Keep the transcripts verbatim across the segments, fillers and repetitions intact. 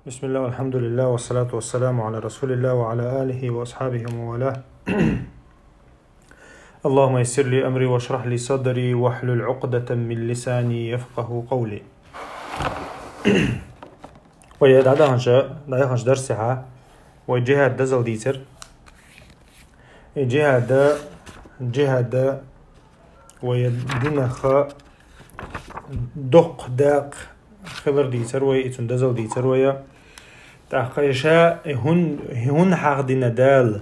بسم الله والحمد لله والصلاة والسلام على رسول الله وعلى آله وأصحابه ومن والاه. اللهم يسر لي أمري واشرح لي صدري واحلل عقدة من لساني يفقه قولي. Вай дӀадаханча, дӀадаханча дарсехьа вай джихад дазал дийцар. Э, джихада, джихада вай динах доккха дакъа хилар дийцар вай, и цун дазал дийцар вай. ТӀаккха иша хӀун, хӀун хьахдина Дала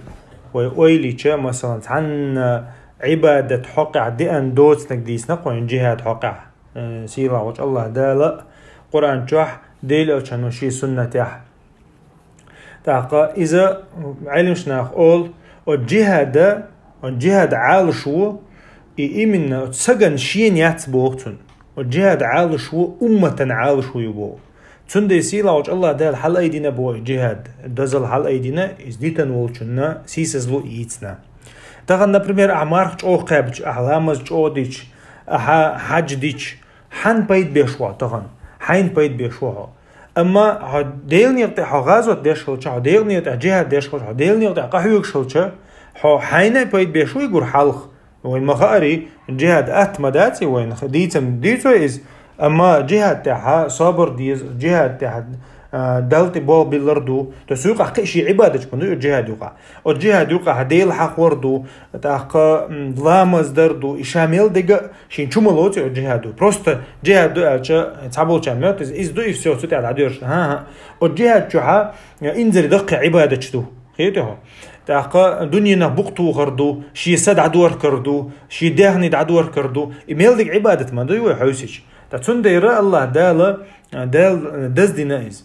вай ойлича, масалан, цхьанна Ӏибадат хьокъехь деана доцнаг дийцина кхойн джихад хьокъехь, э, сийлахь волчу Аллах Дала Къуръан чохь, Дела элчано шен суннатехь. ТӀаккха иза Ӏелимаш нах олу, о джихада, о джихад Ӏалаш ву, и именно оцу саган шена яц боху цунна. О джихад Ӏалаш ву, умматан Ӏалаш ву ю боху. Цундела сийлахь волчу Аллах Дала хьалаайдина боху и джихад, дазал хьалаайдина, иза дитан волчунна сийсазло йийцина. Тахана, например, ахьа марх чӀогӀа кхаьбча, ахьа ламаз чӀогӀа дича, ахьа хьаьж дича, хьан пайда беш ву тахана? Хьайна пайда беш ву хьо. Амма хьо Делан некъа тӀе хьо гӀазот деш хилча, хьо Делан некъа тӀе джихад деш хилча, хьо Делан некъа тӀе къахьоьгуш хилча, хьо хьайна пайда беш ву и гур хьалха. Вайн ма хаари, джихад атта ма дац и вайн, дийцам дийцо иза. Амма джихад тӀехьа собар деза, джихад тӀехьа, а, Далла тӀе болх биллар ду. То есть юкъахь кхин шен Ӏибадаташ ма ду и джихад юкъахь. Оцу джихад юкъахь Дела хьахор ду, тӀаккха, м, ламаз дар ду, и ша мел дега шен чу ма лоцу оцу джихад ду. Просто джихад ду аьлча, цхьаболчарна моьтту иза, иза ду и всё, цу тӀехь дӀадоьрзуш. ХӀан-хӀа. Оцу джихад чохьа, э, инзаре даккхий Ӏибадаташ ду. Хета хьо? ТӀаккха дуьненах букъ тухар ду, шен са дӀадоркар ду, шен даьхни дӀадоркар ду. И мел дега Ӏибадат ма ду и вай хьовсича. Ткъа цундела Аллах Дала, э, Дала, э, даздина иза.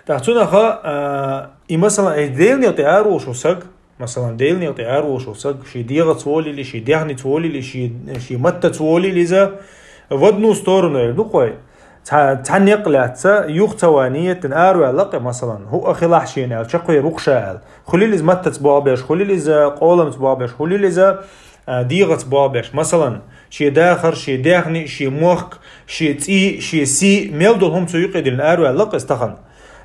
ТӀаккха цунах, а, и, масалан, и Делан некъа тӀе ара волуш ву саг, масалан, Делан некъа тӀе ара волуш ву саг, шен дегӀаца волийла, шен даьхница волийла, шен, шен маттаца волийла иза, в одну сторону эр ду кхой. Цхьа, цхьа некъ лаьцна, юха ца ван ниеттина ара ваьлла кхе, масалан, хӀуъа хилахь шена аьлла, чекхвер ву-кх ша аьлла. Хуьлийла иза маттаца болх беш, хуьлийла иза къоламца болх беш, хуьлийла иза а, дегӀаца болх беш. Масалан, шен дахар, шен даьхни, шен мохк, шен цӀий, шен сий, мел долу хӀума цу юкъе диллина ара ваьлла-кх иза тахана.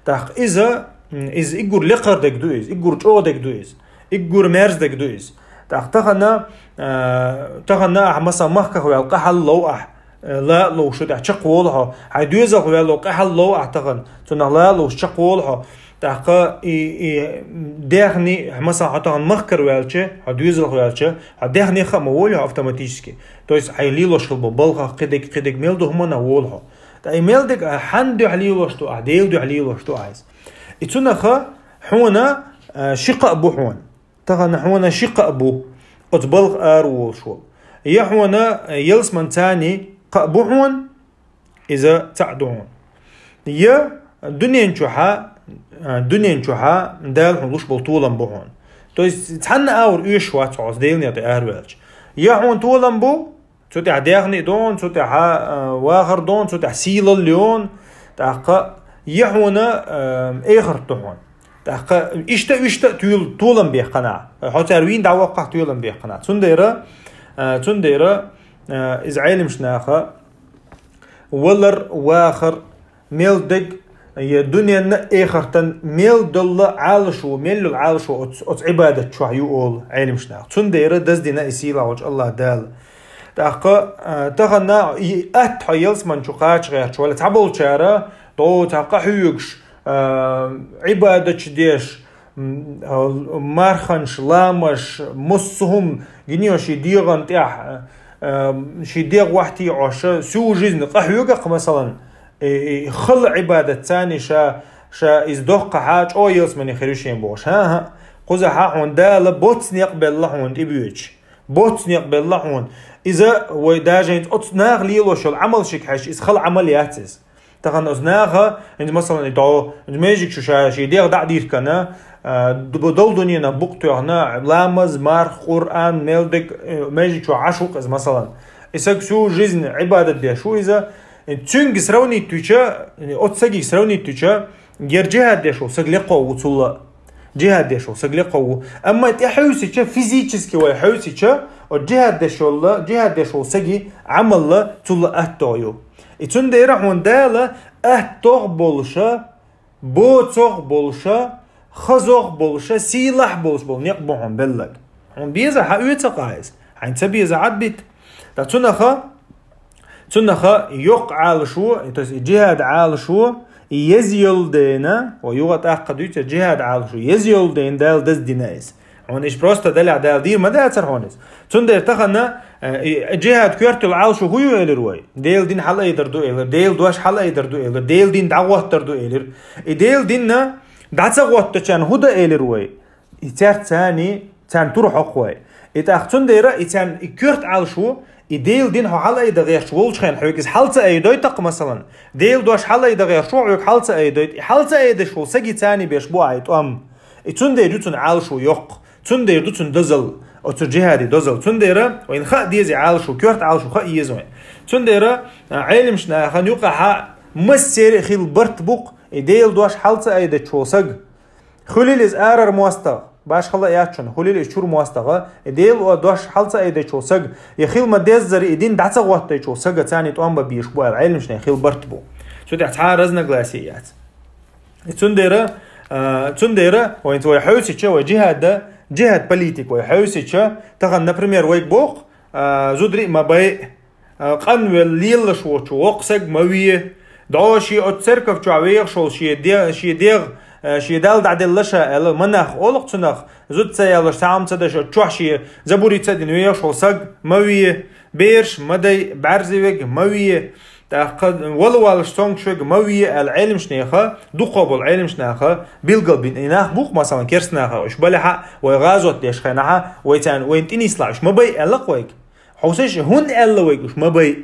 ТӀаккха иза, м, иза иггур лекхар дерг ду иза, иггур чӀогӀа дерг ду иза, иггур мерза дерг ду иза. ТӀаккха тахана, а, тахана ахьа, масалан, махках ваьлла къахьалла лов ахь, э, ла а ловш шу тӀехь чекхволу хьо. Хьайн доьзалх ваьлла къахьалла лов ахь тахана, цунах ла а ловш чекхволу хьо. ТӀаккха и, и даьхни, масалан, хьо тахана махкара ваьлча, хьо доьзалх ваьлча, хьо даьхнех а ма волу хьо автоматически. То есть хьайн лелош хила бо балхах кхидерг, кхидерг мел ду хӀуманах волу хьо. Ткъа и мел дерг а хьан дуьхьа лелош ду ахь, Делан дуьхьа лелош ду ахь иза. И цунаха хьуна, а, ши кхаъ бу хьуна. Тахана хьуна ши кхаъ бу, оцу балха ара волуш волу. Я хьуна, э, ялсаман царний кхаъ бу хьуна, иза цхьаъ ду хьуна. Я дуьнен чохьа, э, дуьнен чохьа Дала хьуна луш болу толам бу хьуна. То есть цхьанна а агӀор оьшуш вац хьо оцу Делан некъа тӀе араваьлча. Я хьуна толам бу, цу тӀехь даьхни а дон, цу тӀехь, а, вахар дон, цу тӀехь сийлалла йон, тӀаккха я хьуна, а, эхарт ду хьуна. ТӀаккха иштта, иштта а туьйла толам бехкана. Хьо цара вийна дӀавоккхахь толам бехкана. Цундела, а, цундела, а, иза Ӏелимаш наха валар, вахар, мел дерг, я дуьненна а, эхартан мел долла Ӏалашо, мел йолу Ӏалашо оцу, оцу Ӏибадат чохь ю олу Ӏелимаш наха. Цундела даздина и сийлахь волчу Аллах Дала. ТӀаккха, а, тахана и атта хьо ялсаман чу кхача гӀерташ вала цхьаболчара, догӀу цхьа къахьоьгуш, а, Ӏибадаташ деш, м, а, марханаш, ламаш, массо а хӀума гинийо шен дегӀан тӀехь, а, шен дегӀ вахтий Ӏоша, всю жизнь къахьоьгу-кх, масалан, и, и хала Ӏибадат царний ша, ша иза доккхахьа чӀогӀа ялсамане хир ю шен бохуш. ХӀан-хӀа, кхузахьа хьуна Дала боцца некъ белла хьуна тӀебоьдуш. Боцца некъ белла хьуна. Иза вай даже хӀинца оцу наха лелош йолу Ӏамал шига хьаьжча, иза хала Ӏамал яц иза. Тахана оцу наха, хӀинца, масалан, и догӀу, хӀинца межиг чу ша шен дегӀ дӀа а диркана, а, ду-, долу дуьненах букъ тоьхна, ламаз, марх, Къуръан, мел дерг, э, межиг чу Ӏаш ву-кх иза, масалан. И саг всю жизнь Ӏибадат деш ву иза, цуьнга сравнить туьча, оцу сагига сравнить туьча, яра джихад деш ву саг лекхо ву цулла. Джихад деш ву саг лекхо ву. Амма тӀе хьуьйсича, физически вай хьуьйсича, оцу джихад деш волла, джихад деш волу саги Ӏамалла цулла аттагӀа ю. И цундела хьуна Дала аттагӀа болуша, боцох болуша, хазох болуша, сийлахь болуш болу некъ бу хьуна беллаг. Хьуна беза хьан оьцу къа иза. Хьайн ца беза Ӏадбит. Ткъа цунаха, цунаха йоккха Ӏалашо, то есть и джихад Ӏалашо, и еза йолу дена, ва юха тӀаккха дуьйцу джихад Ӏалашо, еза йолу дена Дала даздина иза. Хьуна иш просто далехь Дала дийр ма дацара хьуна иза. Цундела тахана, э, и джихад коьртал Ӏалашо хӀу ю элира вай? Делан дин хьалаайдар ду элира, Делан дош хьалаайдар ду элира, Делан дин дӀагӀоттар ду элира. И Делан динна дӀа ца гӀоттачарна хӀу дан элира вай? И цаьрца царний, царна тур хьокху вай. И тӀаккха цундела и царна и коьрта Ӏалашо, и Делан дин хьо хьалаайда гӀерташ волчу хенахь хьоьга иза хьал ца айдойту-кх, масалан. Делан дош хьалаайда гӀерташ ву хьоьга хьал ца айдойту, и хьал ца айдаш волу саги царний беш бу ахь и тӀом. И цундела ю цуьнан Ӏалашо йоккха. Цундела ду цуьнан дозалла, оцу джихади дозалла. Цундела вайна хаа деза и Ӏалашо, коьрта Ӏалашо хаа еза вайна. Цундела, а, Ӏеламчу нахана юкъахьа массеран а хилла барт бу-кх, и Делан дош хьал ца айдачу волу саг. Хуьлийла иза арара мостагӀа, башхалла а яц шуна, хуьлийла иза чуьра мостагӀа, и Делан дош хьал ца айдачу волу саг, я хила ма-деззара и дин дӀа ца гӀоттайчу волу сага царний тӀом бан безаш бу аьлла, Ӏеламчу нехан хилла барт бу. Цу тӀехь цхьа а разногласие яц. И цундела, а, цундела вайна вай хьовсича, вай джихада, джихад политика вай хьовсича, тахана, например, вайга боху, а, зударий а ма байъа, а, къанвелла лелаш воцу воккха саг ма ве, дӀо шен оцу церков чохь вехаш волу шен де-, шен дегӀ, а, шен Далла дӀаделла ша аьлла, ма нах олу-кх цунах, зуда ца ялош, цхьа хӀума ца деш, оцу чохь шен забури ца дина вехаш волу саг ма ве, бераш ма дайа, бӀаьрзе верг ма ве, тӀаккха вала валлаш цомгуш верг ма ве аьлла, Ӏеламчу нехан, дукхах болу Ӏеламчу наха билгал бина. И нах бу-кх, масалан, керста наха, уьш балехьа, вай гӀазот деш хенахьа, вай царна, вайна тӀе нислахь, уьш ма байъа аьлла-кх вайга. Хьовсийша, хӀунда аьлла вайга уьш ма байъа?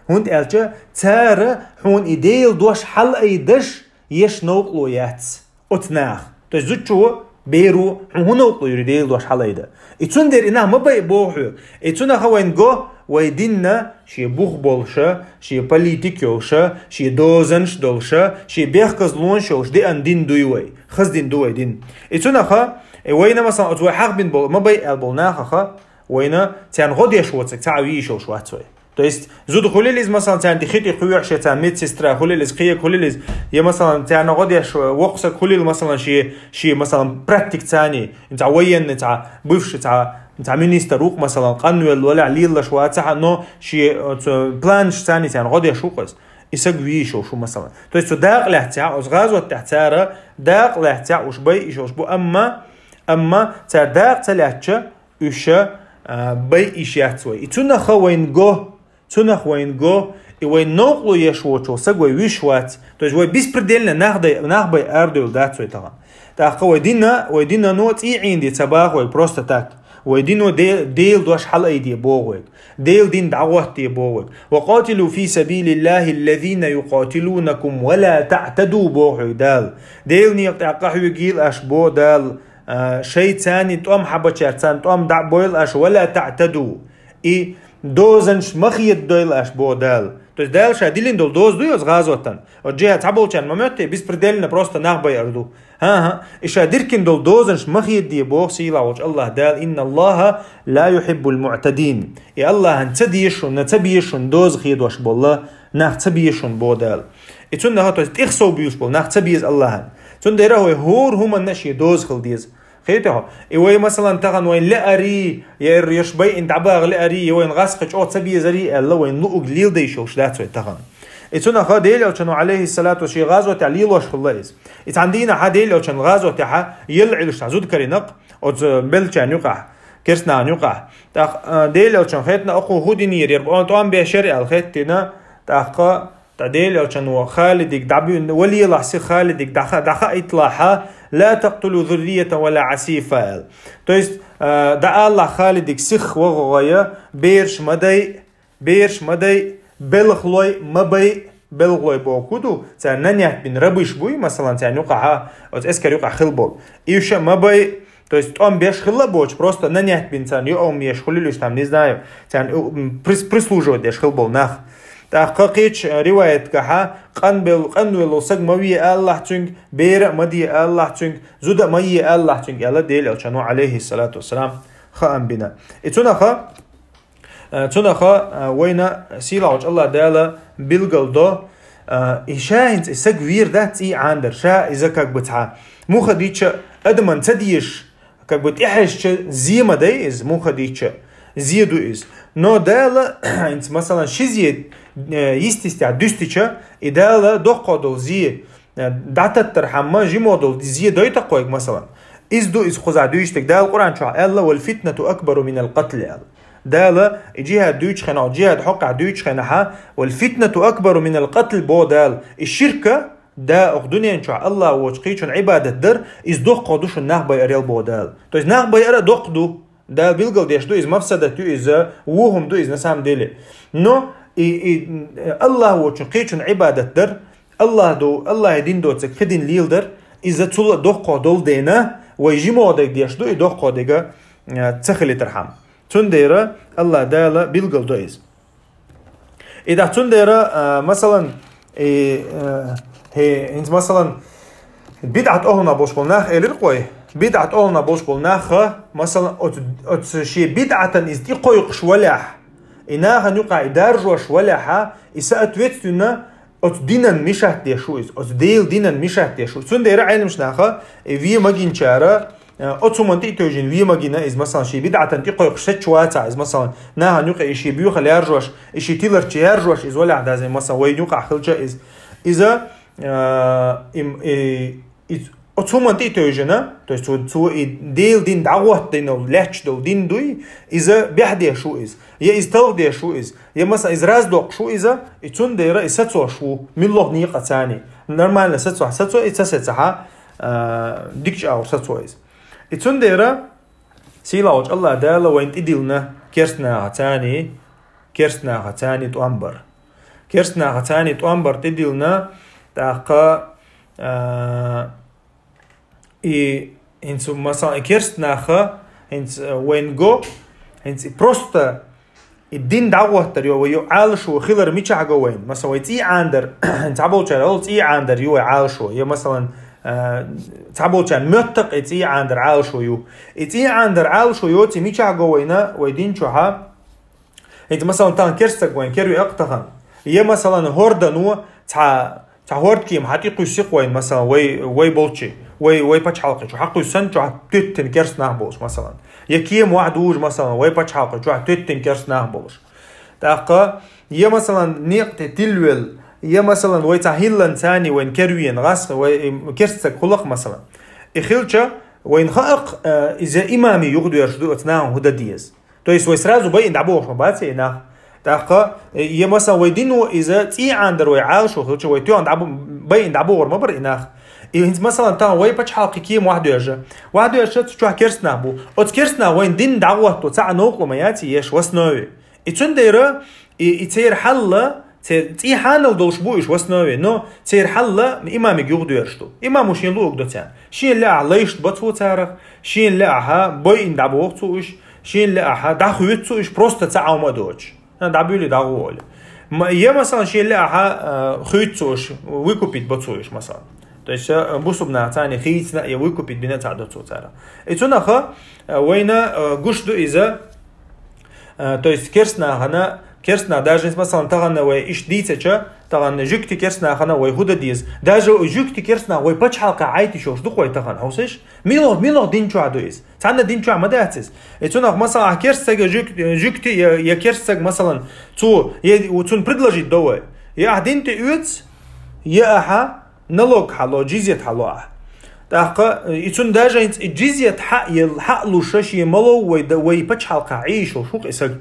ХӀунда аьлча цара хьуна и Делан дош хьалаайдаш еш новкъарло яц оцу наха. То есть зудчо, беро, хьуна хӀун новкъарло йира Делан дош хьалаайда? И цундела и нах ма байъа боху хьоьга. И цунаха вайна го, вай динна шен бух болуша, шен политика йолуша, шен дозанаш долуша, шен бехказлонаш йолуш деана дин дуй вай. Хаза дин ду вай дин. И цунаха, и вайна, масалан, оцу вай хьахбина болу, ма байъа аьлла болу нахаха, вайна царна гӀо деш воцург цхьа а вийш йолуш вац вай. То есть, зуда хуьлийла иза, масалан, царна тӀе хи тӀе кхоьхьуш, я царна медсестра хуьлийла иза, кхиерг хуьлийла иза, я, масалан, царна гӀо деш воккха саг хуьлийла, масалан, шен, шен, масалан, практика царний, цхьа военный, цхьа бывший, цхьа, цхьа министр ву-кх, масалан, къанвелла валехь лелаш вацахьа, но шен, оцу планаш царний царна гӀо деш ву-кх иза. И саг вийш йолуш ву, масалан. То есть, цу дакъа лаьццехь, оцу гӀазот тӀехь цара дакъа лаьццехь уьш байъа йиш йолуш бу, амма, амма цара дакъа ца лаьцча, уьш, а, байъа йиш яц вай. И цунаха вайна го, цунах вайна го, и вайна новкъарло еш воцу саг вай вуьйш вац. То есть вай беспредельно нах дай-, нах байъа арадевлла дац вай тахана. ТӀаккха вай дина, вай дино цӀий Ӏийна де ца боху вайга просто так. Вай дино де-, Делан дош хьалаайде боху вайга. Делан дин дӀагӀотте боху вайга. «وقاتلوا في سبيل الله الذين يقاتلونكم ولا تعتدوا», боху хьоьга Дала. Делан некъа тӀехь къахьоьгийла аша, боху Дала. А, шайца царний тӀом хьабачаьрца царна тӀом дӀа а бойла аша, «ولا تعتدوا». И дозанаш ма хедадойла аша, боху Дала. То есть Дала ша диллина долу доза дуй оцу гӀазотан? Оцу джихад цхьаболчарна ма моьтту, беспредельно просто нах байар ду. ХӀан-хӀа, и ша диркина долу дозанаш ма хедаде, боху сийлахь волчу АллахӀа Дала: «إن الله لا يحب المعتدين». И АллахӀана ца дезаш шуна, ца безаш шуна доза хедош болу нах ца безаш шуна, боху Дала. И цунна, то есть, тӀех сов буьйлуш болу нах ца беза АллахӀана. Цундела вай хӀора хӀуманна шен доза хила деза. Кхетий хьо? И вай, масалан, тахана вайн леарий, я эр еш байъина дӀабаха леарий, я вайн гӀаскхи чӀогӀа ца безарий аьлла, вайн луъуг леладайш йолуш дац вай тахана. И цунаха Делан Элчано, алейхиссалату, шен гӀазотехь лелош хилла иза. И цхьана дийнахьа Делан Элчан гӀазотехьа елла Ӏилуш цхьа зуда каринакх, оцу беллачарна юкъахь, керстанахна юкъахь. ТӀаккха, а, Делан Элчан хеттина, окхо хӀу динера, яра тӀом бешара аьлла хеттина, тӀаккха ТӀаккха Делан Элчано Халидиг дӀабуьйна, валелахь сиха Халидиг дӀаха-, дӀахаийталахьа, «لا تقتلوا ذرية ولا عسيفا», аьлла. То есть, а, дӀаалалахь Халидиг сиха вагӀа гӀайа, бераш ма дай, бераш ма дай, белхалой ма бай, белхалой боху ду, царна нанет бина рабыш буй, масалан, царна юкъахьа, оцу эскар юкъахь хила болу. И уьш а ма бай, То есть тӀом беш хилла а боцуш, просто нанет бина царна, йоам еш хуьлийла уьш там, не знаю, царна, м, прис-, прислуживать деш хила болу нах. ТӀаккха кхечу, э, риваятгахьа, къанбел-, къанвелла саг ма ве алалахь цуьнга, бера а ма де алалахь цуьнга, зуда а ма е алалахь цуьнга, аьлла Делан Элчано, алейхиссалату вассалам, хаам бина. И цунаха, э, цунаха, э, вайна сийлахь волчу АллахӀ Дала билгал до, А, и ша хӀинца и саг вийр дац цӀий Ӏандар, ша иза как бы цхьа муха дича адаман ца дезаш, как бы тӀехьежча зе ма дай иза, муха дича зе ду иза. Но Дала, хӀинца, масалан, ши зе, э, йистистя дуьстича, и Дала доккхо долу зе, э, дӀататтар хьамма, жимо долу зе дойтакх вайга, масалан. Иза ду иза кхузахь дуьйцуш дерг. Дала Къуръан чохь аьлла: «Вал фитнату акбару минал къатли», аьлла. Дала и жихӀад дуьйцучу хенахь, жихӀад хьокъехь дуьйцучу хенахьа: «Вал фитнату акбару минал къатли», бо Дала. И ширка, да, оха дуьнен чохь Аллах воцу кхечун Ӏибадат дар, иза доккхо ду шуна нах байарел, бо Дала. То есть нах байара а доккха ду. Дала билгал деш ду, иза мафсадат ю, иза вухум ду, иза на самом деле. Но и, и Аллах воцу кхечун Ӏибадат дар, Аллах ду, Аллахе дин доцург кхидин лийла дар, иза цул а доккхо долу дена, вай жимо дерг деш ду, и доккхо дерг, а, ца хилийтархьама. Цундела Аллах Дала билгал до иза. И дахь цундела, а, масалан, и, а, хӀе, хӀинца, масалан, бидӀат охӀлунах болуш болу нах элира кхой. БидӀат охӀлунах болуш болу наха, масалан, оцу, оцу шен бидӀатан иза тӀекхойкхуш валехь, и нахана юкъахь и даржош валехьа, и соответственно оцу динан мешать деш ву иза, оцу Делан динан мешать деш ву. Цундела Ӏеламаш наха, и вен магинчара, э, оцу хӀуманна тӀе а тевжина вен магина иза, масалан, шен бидӀатан тӀекхойкхуш сецча вацахь иза, масалан, нахана юкъа и шен буьйхал яржош, и шен тиларча яржош иза валехь даза, масалан, вайна юкъахь хилча иза. Иза, э, им, и, и оцу хӀуманна тӀе а тевжина, то есть цо, цо и Делан дин дӀагӀоттадина лаьтташ долу дин дуй, иза бехь деш ву иза, я иза талха деш ву иза, я, масалан, иза раздоккхуш ву иза, и цундела и сацош ву, муьлхха некъа царний. Нормально сацо, сацо, и ца сацахьа, а, дикачу агӀор сацо иза. И цундела сийлахьчу Аллах Дала вайна тӀедиллина керстанаха царний, керстанаха царний тӀом бар. Керстанаха царний тӀом бар тӀедиллина, тӀаккха, а, и хӀинца, масалан, и керстанаха, хӀинца, э, вайн го, хӀинца и просто и дин дӀагӀоттар ю, вай ю Ӏалашо хилар мичахь го вайн. Масалан, вай цӀий Ӏандар, цхьаболчара олу цӀий Ӏандар ю вай Ӏалашо. Я, масалан, э, цхьаболчара моьттакх и цӀий Ӏандар Ӏалашо ю. И цӀий Ӏандар Ӏалашо йоций мичахь го вайна, вай дин чохьа. ХӀинца, масалан, тахана керстаг вайн керви акъ тахана. Я, масалан, хӀордано цхьа Цхьа хӀордкема хьан тӀе кхуьссу кхойна, масалан, вай, вай болчи, вай, вай пачхьалкхи чу хьан кхуьссу санна, чохь туьттина керстанах болуш, масалан. Я кема вахь дужа, масалан, вай пачхьалкхи чохь туьттина керстанах болуш. ТӀаккха, я, масалан, некъа тӀе тилвел, я, масалан, вай цхьа хӀиллан царний вайн кервена гӀасха, вай, м, керстаг хулакх, масалан. И хилча, вайн хаакх, э, иза имами юхадоьрзуш ду оцу нахана хӀу дан деза. То есть вай сразу байина дӀабохуш ма бац и нах. ТӀаккха, э, я, масалан, вай дино иза цӀий Ӏандар вай Ӏалашо хилча, вай тоьхна дӀабу-, байина дӀабохур ма бара и нах. И хӀинца, масалан, тахана вай пачхьалкхи кема вахь доьжа. Вахь доьжа цу чохь керстанах бу. Оцу керстанах вайн дин дӀагӀотто цхьа а новкъа ма яц еш в основе. И цундела, и, и церан хьалла, церан цӀий хьанал долуш бу уьш в основе, но церан хьалла имамиг юхадоьрзуш ду. Имамо шен луъург до царна. Шен лаахь лайшта бо цо царах, шен лаахь байина дӀабоху цо уьш, шен лаахь дӀахуьйцу цо уьш, просто цхьа Ӏома а доцуш. А, дӀабуьйлий дӀагӀо олий. Ма-, я, масалан, шен лаахь, а, хуьйцу цо уьш, выкупить бо цо уьш, масалан. То есть, а, бусурба нах царна хийцина а, я выкупить бина а цхьаъ до цо царах. И цунаха, а, вайна, а, гуш ду иза, а, то есть керстанахана, керстанах, даже, масалан, тахана вай иштта дийцача, тахана жуьгти керстанахана вай хӀу дан деза. Даже жуьгти керстанах вай пачхьалкхе Ӏайта йиш йолуш ду-кх вай тахана, хьовсийша? Мила, мила дин чохь ду иза? Цхьанна дин чохь ма дац иза. И цунах, масалан, ахь керстсаг я жуьг-, жуьгти я, я керстсаг, масалан, цо, я, цунна предложить до вай. Я ахь дин тӀе оьцу, я ахьа налог хьало, джизьят хьало ахь. ТӀаккха, и цунна даже хӀинца и джизьят хьа, я хьа а луша шен ма лов вай да, вай пачхьалкхе Ӏе йиш йолуш ву-кх и саг.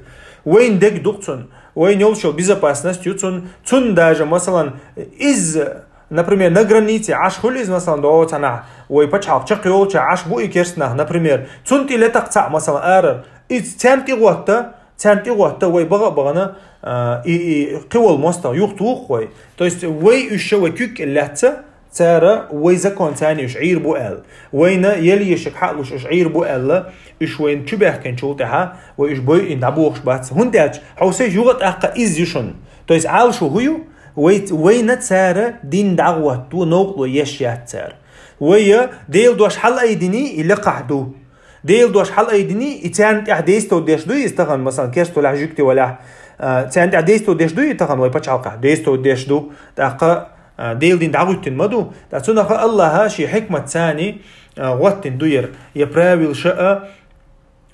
Вайна дерг ду-кх цунна. Вайна йолуш йолу безопасность ю цунна. Цунна даже, масалан, иза, например, на границе Ӏаш хуьлу иза, масалан, догӀу цхьанахь, вай пачхьалкх чекхйолча Ӏаш бу и керстанах, например, цунна тӀе летакх цхьаъ, масалан, арара. Иза царна тӀе гӀотта, царна тӀе гӀотта вай баха а бахана, а, и, и кхин волу мостагӀа юхатуху-кх вай. То есть вай уьш ша вай куьг кӀел лаьцна, цара вай закон царний уьш Ӏийр бу аьлла. Вайна ел ешиг хьа а луш уьш Ӏийр бу аьлла, уьш вайна чу баьхкинчул тӀаьхьа, вай уьш бойина дӀабохуш бац. ХӀунда аьлча, хьовсийша, юха а тӀаккха иза ю шуна. То есть Ӏалашо хӀу ю? Вай, вайна цара дин дӀагӀотто новкъарло еш яц цара. Вай я Делан дош хьалаайдиний, и лекхахь ду. Делан дош хьалаайдиний, и царна тӀехь действовать деш дуй иза тахана, масалан, керста валахь, жуьгти валахь, А, царна тӀехь действовать деш ду и тахан вай пачхьалкхехь? Действовать деш ду. ТӀаккха, а, Делан дин дӀагӀуьттина ма ду. ТӀаккха цунах Аллаха шен хьикматца, а, гӀоттина ду яр. Я правилаш а,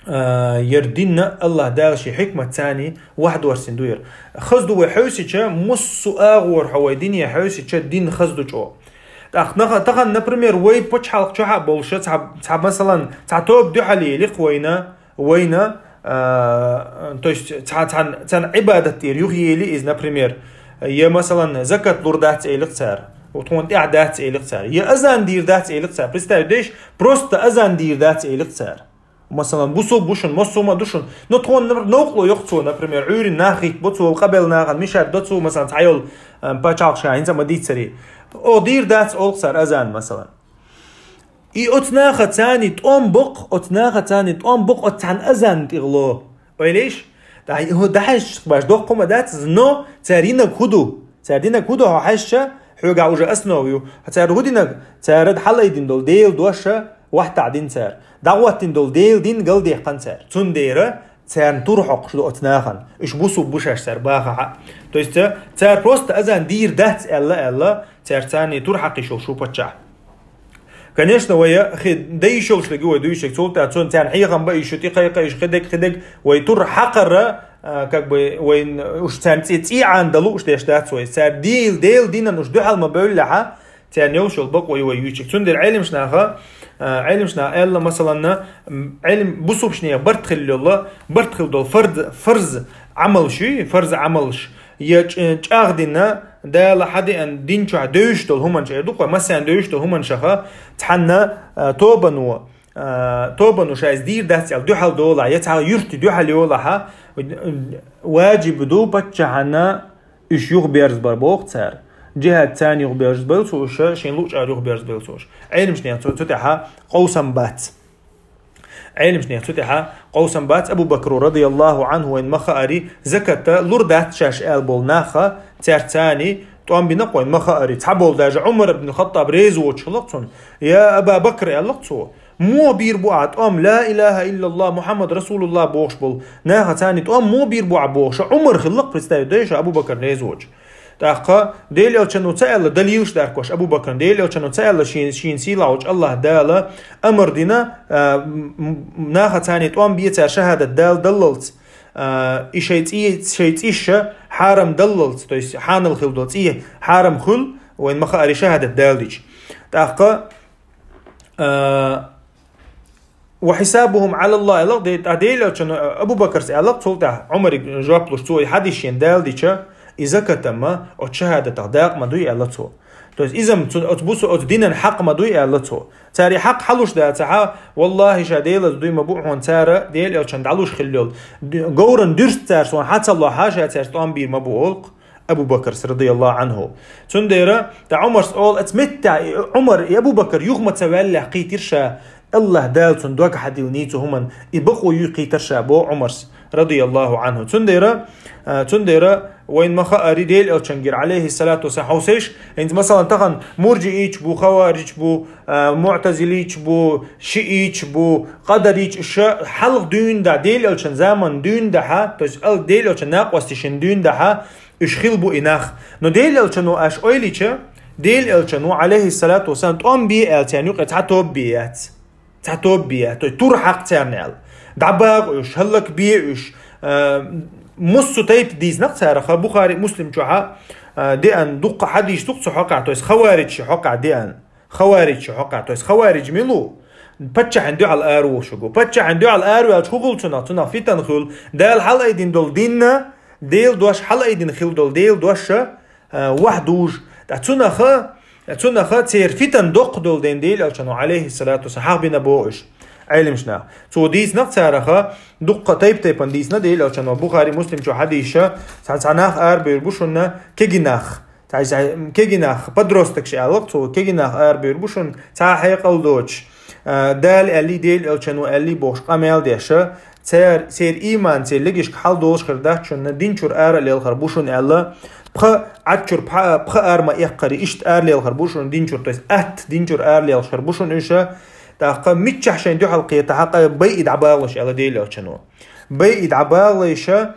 а, яр дин а Аллаха Дала шен хьикматца вахьдорсина ду яр. Хаза ду вай хьовсича, массо а агӀор хьо вай дине хьовсича, дин хаза ду чӀогӀа. ТӀаккха наха-, тахан, например, вай пачхьалкх чохь а болуша, цхьа, цхьа, масалан, цхьа тоба дуьхьал елира вайна, вайна, а, то есть цхьа, цхьа, цхьа Ӏибадат тӀера юхаели иза, например, я, масалан, закат лур дац элира цара, тхуна тӀехь дац элира цара, я азан дийр дац элира цара. Представь деш, просто азан дийр дац элира цара. Масалан, бусулба бу шуна, массо а ма ду шуна. Но тхуна, например, новкъарло йо цо, например, Ӏуьйрана нах хӀитта бо цо, къабел нахана мишар до цо, масалан, цхьа йолу, а, пачхьалкх ша хӀинца а ма дийцаре. О, дийр дац олу цара азан, масалан. И оцу нахаца тӀом боккху, оцу нахаца тӀом боккху оцу цхьана азанна тӀехула. Ойла еш? ДӀа-, хӀу дӀахьаьжча баш доккха ма дац, но цара динарг хӀу ду? Цара динарг хӀу ду хьо хьаьжча, хьоьгахь уже основа ю. Цара хӀу динарг? Цара хьалаайдина долу Делан дош а вахьтахь дина цара. ДӀагӀоттина долу Делан дин галдаьккхина цара. Цундела царна тур хьокхуш ду оцу нахана. Уьш бусулба бу шаьш цара бахахь а. То есть, э, цара просто азан дийр дац аьлла, аьлла, цара царна тур хьакхиш йолуш ву паччахь. Конечно, вай хи-, дан йиш йолуш дерг ю вай дуьйцург, цул тӀаьхьа цунна царна хьехам бан йиш ю, тӀекхайкха йиш, хидерг, хидерг, вай тур хьакхара, а, как бы, вайн уьш царна цӀе-, цӀий Ӏана дан лууш деш дац вай. Цара дийла, Делан динан уьш дуьхьал ма бевллехь а, царна йолуш йолу бакъо ю вай юьйцург. Цундела Ӏеламнаха, а, Ӏеламнаха аьлла, масалан, м, Ӏелам бусулбанех барт хилла йолу, барт хилла долу фарз, фарз Ӏамалш ю, фарз Ӏамалш, я чӀ-, чӀагӀдина, Дала хьадеана дин чохь девзаш долу хӀуманаш эр ду-кх вай, массарна девзаш долу хӀуманашха цхьанна, а, тобано, а, тобано ша иза дийр дац аьлла дуьхьал долахь, я цхьа юьртан дуьхьал йолахь, важиб ду паччахьна уьш юхаберзабар боху цара. Джихьад царна юхаберзабойла цо уьш, шен луъучара юхаберзабойла цо уьш. Ӏеламнех цу, цу тӀехь къовсам бац. Ӏеламнех цу тӀехь къовсам бац. Абу Бакро, радияллаху Ӏанху, вайн ма хаари, закат лур дац шаьш аьлла болу нах, цаьрца тӀом бина-кх вайн ма хаари. Цхьаболу даже Ӏумар ибн Хаттаб реза воцуш хилла-кх цунна. Я Аба Бакр, аьлла-кх цо, муха бийр бу ахь тӀом, ла илаха иллаллах, Мухаммад расулуллах бохуш болу нахаца тӀом муха бийр бу ахь бохуш, Ӏумар хилла-кх, представить дойша, Абу Бакр реза воцуш. ТӀаккха Делан Элчано ца аьлла, далилаш даркош Абу Бакран, Делан Элчано ца аьлла, шен, шен сийлахь волчу Аллаха Дала амар дина, а, м-, м-, нахаца тӀом бе цара шахӀадат дала даллалц, а, и шайн цӀе-, шайн цӀийш хьарам даллалц, то есть хьанал хилла долу цӀе хьарам хуьлу, вайн ма хаари, шахӀадат далийча. ТӀаккха, а, «Ва хьисабухум Ӏалаллах», аьлла-кх, де-, тӀаккха Делан Элчано, Абу Бакрс аьлла-кх, цул тӀаьхьа Ӏумариг жоп луш, цо и хьадис шена далдича, и закатам оцу шахӀадатах дакъа ма дуй, аьлла цо. То есть изам цу, оцу бусу, оцу динан хьакъ ма дуй, аьлла цо. Цара и хьакъ хьалуш дацахь, валлахӀи, ша Делаца дуй ма бу хьуна, цара Делан Элчан дӀалуш хилла йолу д-, говран дуьрста цара суна хьа ца лохь, ша цаьрца тӀом бийр ма бу олу-кх Абу Бакрс, радияллаху Ӏанху. Цундела, тӀаккха Ӏумарс олу, оцу меттехь и Ӏумар, и Абу Бакр юха ма ца ваьллехь, кхийтира ша, Аллаха Дала цунна дог хьадиллина цу хӀуманна, и бакъо юй кхийтира ша, боху Ӏумарс, радияллаху Ӏанху. Цундела, а, цундела вайн ма хаари, Делан Элчангара, Ӏалайхиссалату вассалам, хьовсийша, хӀинца, масалан, тахан мурджиийч бу, хаварич бу, а, муӀтазилийч бу, шиийч бу, къадарийч, уьш хьалха дуьйна дахь, Делан Элчан заман дуьйна дахь, то есть ал-, Делан Элчан накъостий шина дуьйна дахь, уьш хилла бу и нах. Но Делан Элчано, аша ойла йича, Делан Элчано, Ӏалайхиссалату вассалам, тӀом бе аьлла царна юкъе цхьа тоба бе яц. Цхьа тоба бе яц. То есть тур хьакха царна аьлла. ДӀабагӀа уьш, хӀаллакбе уьш, а, массо а тайпа дийцина-кх цара, ха Бухари, Муслим чохь а, а, деана дуккха хьадис ду-кх цу хьокъехь, то есть хаваридж ши хьокъехь деана. Хаваридж ши хьокъехь, то есть хаваридж мила ву? Паччахьан дуьхьал араволуш ву. Паччахьан дуьхьал араваьлча хӀун хуьлу цунах? Цунах фитан хуьлу. Дала хьалаайдина долу дин а, Делан дош, хьалаайдина хилла долу Делан дош а, а, вахьдуж. Ткъа цунах, цунах церан фитан доккха долу дела Делан Элчано, Ӏалайхиссалату вассалам, хьахбина боху уьш, Ӏеламнаха. Цо дийцина-кх царах, дуккха тайп-тайпана дийцина Делан Элчано, Бухари, Муслим чу хьадийша, цхьа, цхьа нах арабевр бу шуна, кегий нах. Цхьа, цхьа кегий нах, подростокш аьлла-кх цо, кегий нах арабевр бу шуна, цхьа хьекъал доцуш. А, Дала аьллий, Делан Элчано аьллий бохуш къамел деш, цер-, церан ийман, церан легашка хьал долуш хир дац шуна, дин чуьра ара а лелхар бу шуна аьлла, пха Ӏад чуьра пха-, пха ара ма эккхари, иштта ара лелхар бу шуна дин чуьра, то есть атта дин чуьра ара лелхаш хир бу шуна уьш, тӀаккха миччахь шайн дуьхьал кхетахь а, байъа дӀабагӀалаш аьлла Делан Элчано. Байъа дӀабагӀалайша,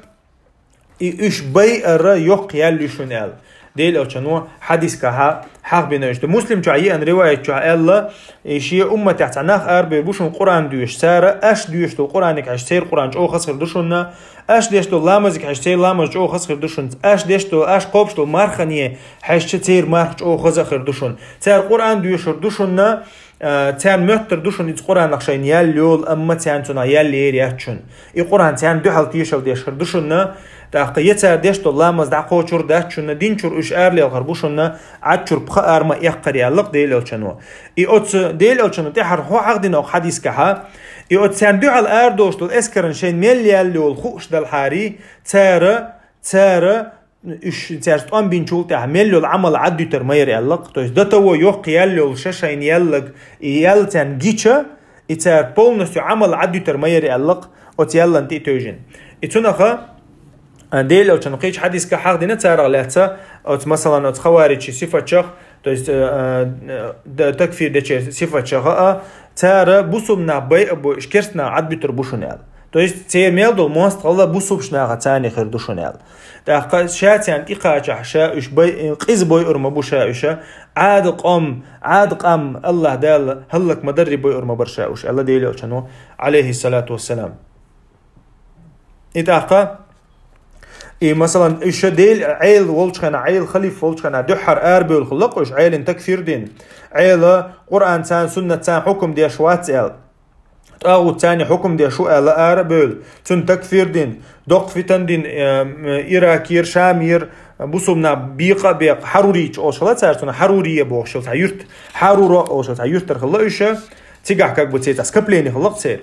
и уьш байара йоккха ял ю шуна аьлла. Делан Элчано хьадисгахьа хьахбина уьш. Муслим чохь еана риваят чохь аьлла, и шен умматехь цхьа нах арабевр бу шуна Къуръан доьшуш. Цара аш доьшуш долу Къуръаниг хьаьжча, церан Къуръан чӀогӀа хаза хир ду шуна, аш деш долу ламазиг хьаьжча, церан ламаз чӀогӀа хаза хир ду шуна, аш деш долу, аш кхобуш долу мархане хьаьжча, церан марха чӀогӀа хаза хир ду шуна. Цара Къуръан доьшур ду шуна, а, царна моьттур ду шуна иза Къуръанах шайна ял йолу, амма царна цунах ял ер яц шуна. И Къуръан царна дуьхьал тешалла деш хир ду шуна, тӀаккха я цара деш долу ламаз дӀакхочур дац шуна, дин чуьра уьш аралелхар бу шуна, Ӏад чуьра пха ара ма эккхара аьлла-кх Делан Элчано. И оцу Делан Элчано тӀаьхьара хьо хьахдина оха хьадисгахьа, и оцу царна дуьхьал арадолуш долу эскаран шайна мел ял йолу хууш далахьарий, цара, цара, уьш цаьрца тӀом бинчул тӀаьхьа мел йолу Ӏамал Ӏад дуьтур ма яра аьлла-кх. То есть до того йоккха ял йолуш шайна яллаг, и ял царна гича, и цара полностью Ӏамал Ӏад дуьтур ма яра аьлла-кх, оцу яллан тӀе а тевжина. И цунаха, а, Делан Элчано кхечу хьадисгахь хьахдина царах лаьцна, оцу, масалан, оцу хаваричийн сифатчах, то есть, э, э, д-, такфир дечеран сифатчах а, цара бусулба нах байа а бойуш, керста нах Ӏад буьтур бу шуна аьлла. То есть, церан мел долу мостагӀалла бусулбачу наха царна хир ду шуна аьлла. ТӀаккха ша царна тӀекхачахь, ша уьш бай-, къиза бойур ма бу ша уьш, Ӏада къом, Ӏада къам, АллахӀ Дала хӀаллак ма дарри бойур ма бара ша уьш, аьлла Делан Элчано, Ӏалайхиссалату вассалам. И тӀаккха, и, масалан, уьш Дела Ӏела волчу хенахь, Ӏела халифа волчу хенахь, дуьххьара арабевлла хилла-кх уьш, Ӏелин такфир дина. Ӏела Къуръан царна, суннат царна хьукам деш вац аьлла. ТӀагӀут царна хьукам деш ву аьлла арабевлла. Цунна такфир дина. Доккха фитан дина, э, Иракера, Шамера, бусулба нах бекъа а бекъа, хьарурийчу олуш хилла цара цунах, хьарурия бохуш йолу цхьа юрт, хьаруро олуш йолу цхьа юьртара хилла уьш. Цигахь как бы церан цхьа скопление хилла-кх церан.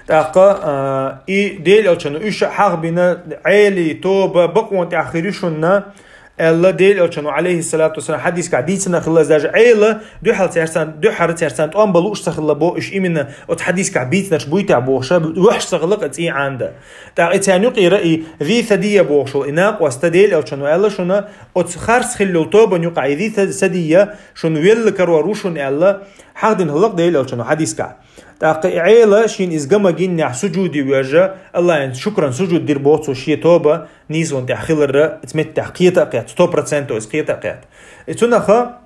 ТӀаккха, а, и Делан Элчано уьш а хьахбина, Ӏелий тоба бакъонан тӀехь хир ю шуна, аьлла Делан Элчано, Ӏалайхиссалату вассалам, хьадисгахь дийцина хилла, даже Ӏела дуьхьал цаьрца, дуьххьара цаьрца тӀом бан лууш ца хилла боху уьш, именно оцу хьадисгахь бийцинарш буй тӀехь бохуш, вуьш ца хилла-кх цӀий Ӏанда. ТӀаккха и царна юкъера и Зи Садия бохуш волу и накъост, Делан Элчано аьлла шуна, оцу харц хилла йолу тобанна юкъахь и Зи Садия шуна велла карор ву шуна аьлла, хьахдина хилла-кх Делан Элчано хьадисгахь. ТӀаккха и Ӏела шена иза ган ма гиннехь сужуде вежа, АллахӀан шукран сужуд дира боху цо шен тоба нийсонан тӀехь хиларра, иза меттехь кхета а кхетта, сто процентов иза кхета а кхетта. И цунаха,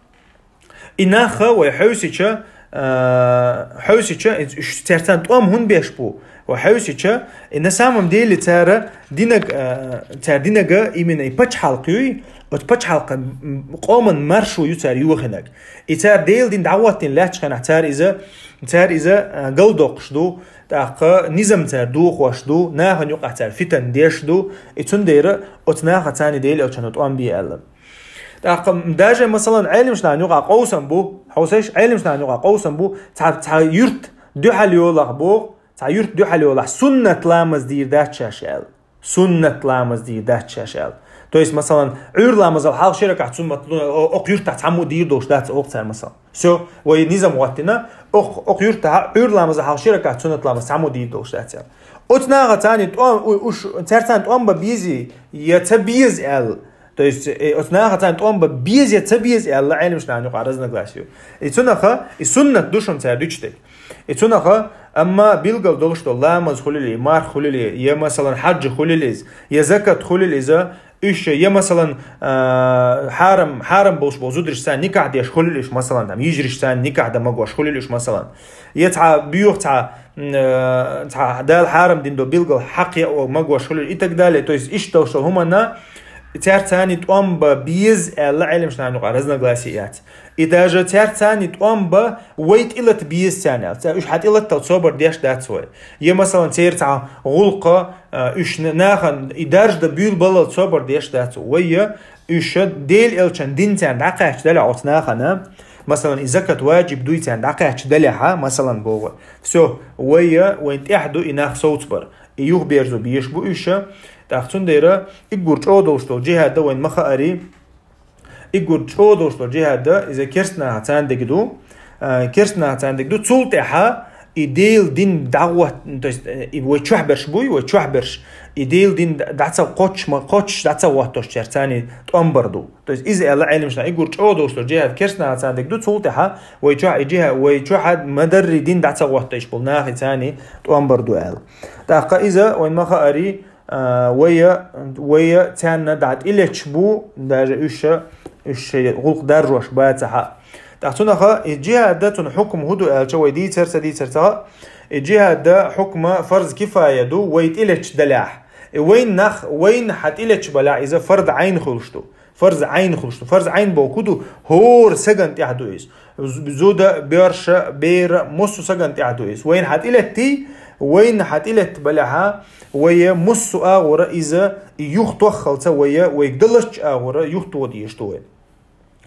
и наха вай хьовсича, а, хьовсича, и уьш цаьрца тӀом хӀунда беш бу? Вай хьовсича, и на самом деле цара динаг, а, цара динага именно и пачхьалкх юй, оцу пачхьалкхан, м, къоман маршо ю цара йохинарг. И цара Делан дин дӀахӀоттийна лаьттачу хенахь, цара иза, цара иза, а, галдоккхуш ду, тӀаккха низам цара дохош ду, нахана юкъахь цара фитан деш ду, и цундела оцу наха царна Делан Элчано тӀом бе аьлла. ТӀаккха даже, масалан, Ӏеламчу нахана юкъахь къовсам бу, хьовсийша, Ӏеламчу нахана юкъахь къовсам бу, цхьа, цхьа юрт дуьхьал йолахь боху, цхьа юрт дуьхьал йолахь, суннат ламаз дийр дац шаьш аьлла. Суннат ламаз дийр дац шаьш аьлла. То есть, масалан, Ӏуьйра ламазал хьалха ши ракаӀат суннат лу-, о-, окху юртахь цхьаммо дийр долуш дац оха цара, масалан. Всё, вай низам хӀоттийна, окху, окху юртахь Ӏуьйра ламазал хьалха ши ракаӀат суннат ламаз цхьаммо дийр долуш дац аьлла. Оцу наха царна тӀом, у-, уш, цара царна тӀом бан безий, я ца беза аьлла. То есть, э, оцу наха царна тӀом бан беза я ца беза аьлла, Ӏеламчу нахана юкъахь разногласие ю. И цунаха, и суннат ду шуна цара дуьтуш дерг. И цунаха, амма билгал долуш долу ламаз хуьлийла, марха хуьлийла, я, масалан, хьаьж хуьлийла иза, я закат хуьлийла иза, уьш, я, масалан, а, хьарам, хьарам болуш болу зударшца никахь деш хуьлийла уьш, масалан, там, йижаршца никахь дан магош хуьлийла уьш, масалан. Я цхьа боьха цхьа, м, а, цхьа Дала хьарам дина долу билгал хьакха яа магош хуьлийла и так далее. То есть, иштта долуш долу хӀуманна цара царна тӀом бан беза аьлла, Ӏеламчу нахана юкъахь разногласие яц. И даже цара царна тӀом бан вай тӀелата беза царна аьлла. Цара уьш хьан тӀелатал собар деш дац вай. Я, масалан, церан цхьа гӀуллакх, а, уьш на-, нахана и даржа дан буьйлабаллал собар деш дац вай. Я уьш Делан Элчан дин царна дӀакхаьчча далахь оцу нахана, масалан, и закат ваджиб дуй царна дӀакхаьчча далахьа, масалан, боху. Всё, вай, вайн тӀехь ду и нах совцабар. И юхаберзо безаш бу уьш. ТӀаккха цундела уггар чӀогӀа долуш долу джихӀад вайна ма хаарий, Уггар чӀогӀа долуш долу джихӀад, иза керста наха царна дерг ду, а, керста наха царна дерг ду, цул тӀаьхьа и Делан дин дӀагӀот-, то есть, э, и вай чохь берш буй, вай чохь берш, и Делан дин дӀа ца кхоччуш ма, кхоччуш дӀа ца гӀоттош цара царна тӀом бар ду. То есть иза аьлла Ӏеламчу наха, уггар чӀогӀа долуш долу джихӀад керста наха царна дерг ду, цул тӀаьхьа вай чохь и джихӀад, вай чохь ма-дарра дин дӀа ца гӀоттош болу наха царна тӀом бар ду аьлла. ТӀаккха иза вайна ма хаарий, а, вайя, вайя царна дӀа тӀилеташ бу, даже уьш, уьш шай гӀулакх даржош бацахьа. ТӀаккха цунаха и джихад да, цун хьукм хӀу ду аьлча, вай дийцар, ца дийцар ца хаьа, и джихад да хьукма фарз кифая ду, вай тӀилеташ далехь. И вайн нах, вайн хьа тӀилеташ балехь, иза фарз Ӏайн хуьлуш ду. Фарз Ӏайн хуьлуш ду. Фарз Ӏайн боху ду, хӀора саган тӀехь ду иза. З-, зуда, боьрша, бера, муссу саган тӀехь ду иза. Вайн хьа тӀилетти, вайн хьа тӀилетта балехьа, вай муссу агӀора иза, и юхатоххалца вай, вайга далача агӀора юхатоха дезаш ду вай.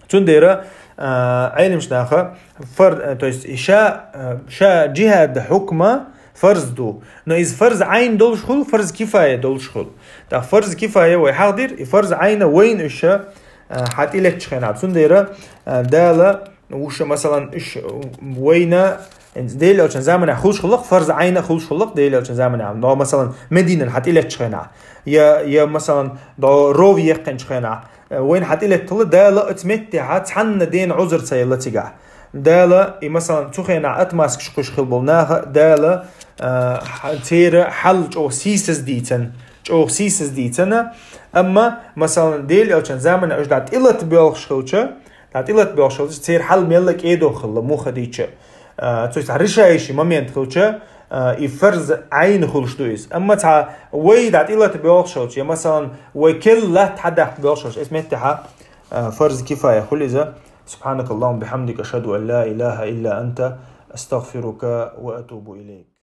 Цундера, а, Ӏелимаш наха, фар-, а, то есть, ша, а, ша джихад хьукма фарз ду. Но иза фарз Ӏайн долуш хуьлу, фарз кифая долуш хуьлу. ТӀаккха фарз кифая вай хьахдира, и фарз Ӏайна вайн уьш, а, хьа тӀилеташ хенахь. Цундера, а, Дала, уьш, масалан, уьш вайна, Дела элчан заманахь хуьлуш хуьлу-кх, фарз Ӏайна хуьлуш хуьлу-кх Дела элчан заманахь. Но, масалан, Мединан хьа тӀилеташ хенахь. Я, я, масалан, до ров еккхинчу хенахь. Э, вайн хьа тӀилеттала Дала оцу меттехьа цхьанна дена Ӏузур ца елла цигахь. Дала, и, масалан, цу хенахь отмазкаш кхуьш хилла болу наха Дала, э, хьа-, церан хьал чӀогӀа сийсаз дийцина, чӀогӀа сийсаз дийцина, амма, масалан, Дела элчан заманахь уьш дӀа тӀилат боьлхуш хилча, дӀа тӀилат боьлхуш хилча, церан хьал мелла кӀедо хилла, муха дийча. А, то есть, решающий момент хилча, а, и фарз Ӏайн хуьлуш ду иза. Амма цхьа вай дӀа тӀилат боьлхуш хилча, я, масалан, вай кел латта хьадаккха боьлхуш хилча, эс меттехьа, а, фарз кифая хуьлу иза. سبحانك اللهم وبحمدك، أشهد أن لا إله إلا أنت، أستغفرك وأتوب إليك.